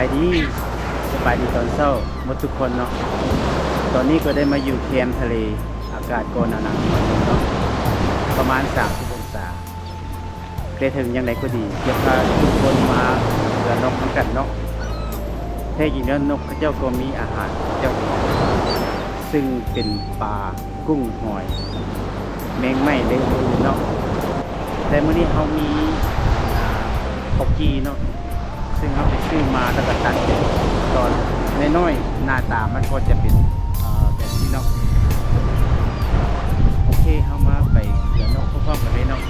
ສະບາຍດີ ສະບາຍດີຕອນເຊົ້າໝົດທຸກຄົນເນາະ. ຕອນນີ້ກໍໄດ້ມາຢູ່ແຄມທະເລ ອາກາດກໍໜາວໆໜ້ອຍໜຶ່ງເນາະ ປະມານສາມສິບອົງສາ. ແຕ່ເຖິງຢ່າງໃດກໍດີ ຈະພາທຸກຄົນມາເຫຼືອນົກນຳກັນເນາະ. ແທ້ຈິງແລ້ວນົກເຂົາເຈົ້າກໍມີອາຫານຂອງເຂົາເຈົ້າເອງ ຊຶ່ງເປັນປາ ກຸ້ງ ຫອຍ ແມງໄມ້ ແລະ ອື່ນໆເນາະ. ແຕ່ມື້ນີ້ເຮົາມີ ອາ ເຂົ້າຈີ່ເນາະ ຊຶ່ງເຮົາໄປຊື້ມາ ແລ້ວກໍຕັດເປັນຕອນນ້ອຍໆ ໜ້າຕາມັນກໍຈະເປັນ ອາ ແບບນີ້ເນາະ. ໂອເຄ ເຮົາມາໄປເຫຼືອນົກພ້ອມໆກັນເລີຍເນາະ.